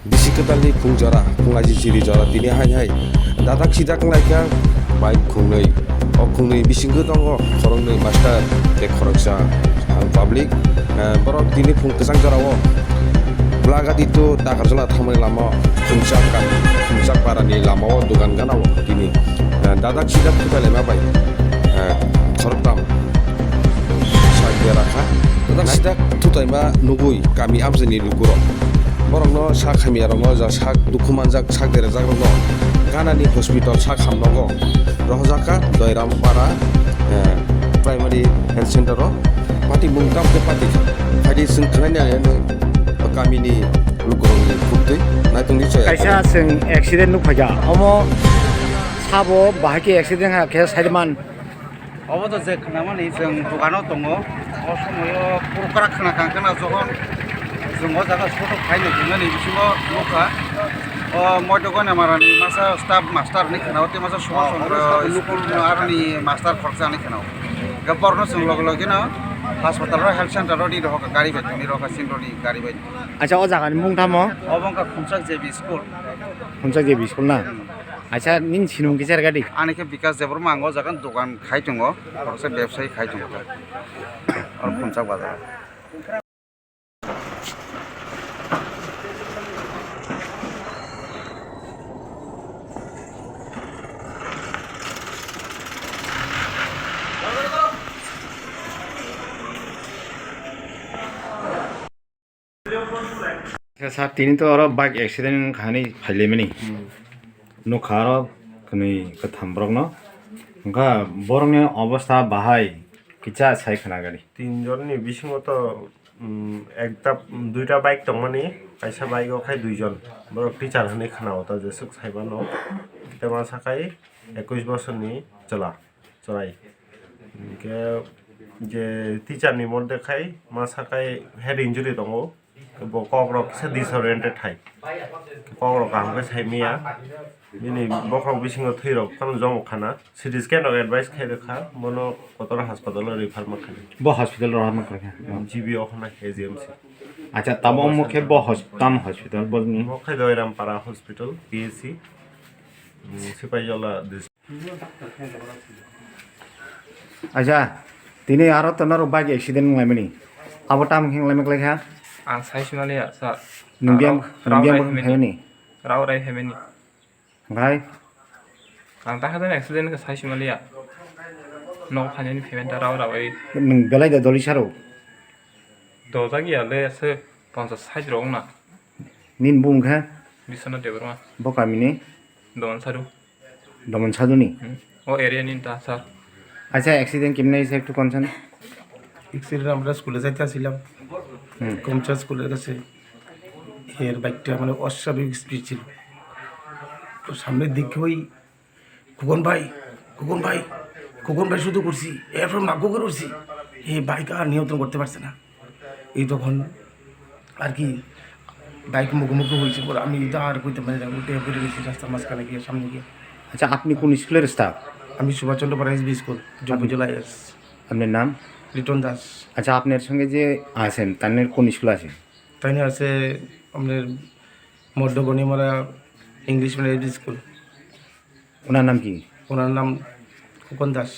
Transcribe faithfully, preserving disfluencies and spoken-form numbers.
Bisi kwtalni phung jora, phung aji chiri jora tini hai hai dadak sidak wnglaikha bike khungnwi. O khungnwi bisingo tongo khoroknwi master tei khoroksa ang public. Eh, borok tini phung kwchang jorao Blagadi to Takarjala thangmani lama khumchak ka-, khumchak parani lamao dogan gana o tini, eh, dadak sidak kwtal ema bai, eh, khoroktam sak bera kha. Dadak sidak thutaima nugui kami amchaini lukurok. Borokno sak hamyarokno ja sak dukhu manjak sak derejakrokno ganani hospital sak hamnogo rohorjak kha Doiram para, eh, primary health center o. Pati mung tam khe pati kha. Phaidi chwng khwnani ani kamini lukurokni buktwi naitongdi chaya. Kaisa chwng accident nukphaikha. Omo sabo bahai khe accident ha khe saiman. Obo to je khwnamani chwng dogano tongo. O somoyo purkra khwna kang khwna jokhon chwng o jaga soto khaina hwnmani bisingo nukha. O Moitogone marani masa staff master ni khwnao tei masa Subhash Chandra school aroni master khoroksa ni khwnao. Hwnkhe borokno chwng loge loge no hospital o health center o ri rohor kha gari bai thangwi rohor kha Sinroni gari bai. Acha, o jaga ni mung tamo? Obo wngkha Khumchak J B school. Khumchak J B school na? Hmm. Acha, nini sinimung kisa rwgadi? Ani khe Bikash Debbarma, ang o jaga dogan khai tongo, khoroksa bebsai khai tongo ta. Oro Khumchak bazar. Sir, tini to oro bike accident wngkha hinwi phailaimani. Hmm. Nukha oro kwnwi kwtham borokno. Wngkha borokni obostha bahai kisa sai khwna gari. Tin jonni bisingo to, um, ekta, duita bike tongmani, kaisa bike o khai duijon. Borok teacher hinwi khwnao ta jeswk saimano. Tei masa khai ekush bosorni chwla. Chwrai. Hinkhe je teacher ni morde khai masa khai head injury tongo. Bo kok rok kisa disoriented hai. Kok rok kaham khe sai manya. Bini bokhorok bisingo thwi rok phano jomo khana. C T scan rok advice khai rwkha. Bono Kotor hospital o refer ma khaidi. Bo hospital o refer ma khaikha? G B o khana A G M C. Acha, tamo omo khe bo hos-, tam hospital bo ni? Bo khai Doirampara hospital, P H C. Mm, Sipaijala district. Acha, tini aro to norok bike accident wnglaimani. Abo tamo khe wnglaimani kwlai kha? Ang sai sumaliya, sir. Nwng biyang, rao, nwng rao biyang rai bo phaimani. Phaimani? Rao rai phaimani. Hwnkhe? Ang ta khe accident khe sai sumaliya. Nok phainani phaimani ta rao rawi. Nwng belai da doli saro? Dojak ya le se ponchas sait rok wngna. Nini bung khe? Biswanath Debbarma. Bo kamini? Doman Sadu. Doman Saduni? Hmm. O area ni ta sir. Acha, accident kemne se ektu konsan? Accident আমরা স্কুলে যাইতে আসছিলাম। হুম। কমচা স্কুলের কাছে। এর বাইকটা মানে অস্বাভাবিক স্পিড ছিল। তো সামনের দিকে ওই খোকন ভাই, খোকন ভাই, খোকন ভাই শুধু করছি, এরপর মাগো করে উঠছি। এই বাইক আর নিয়ন্ত্রণ করতে পারছে না। এই তখন আর কি বাইক মুখোমুখি হয়েছে, পরে আমি তো আর কইতে পারি না, উঠে পড়ে গেছি রাস্তার মাঝখানে গিয়ে, সামনে গিয়ে। আচ্ছা, আপনি কোন স্কুলের স্টাফ? আমি সুভাষচন্দ্র পাড়া এস বি স্কুল, জম্পুজলা এস। আপনার নাম? লিটন দাস। আচ্ছা, আপনার সঙ্গে যে আছেন, তার কোন স্কুল আছে? তাই না আছে আপনার মধ্যগণিমারা ইংলিশ মিডিয়াম স্কুল। ওনার নাম কি? ওনার নাম খোকন দাস।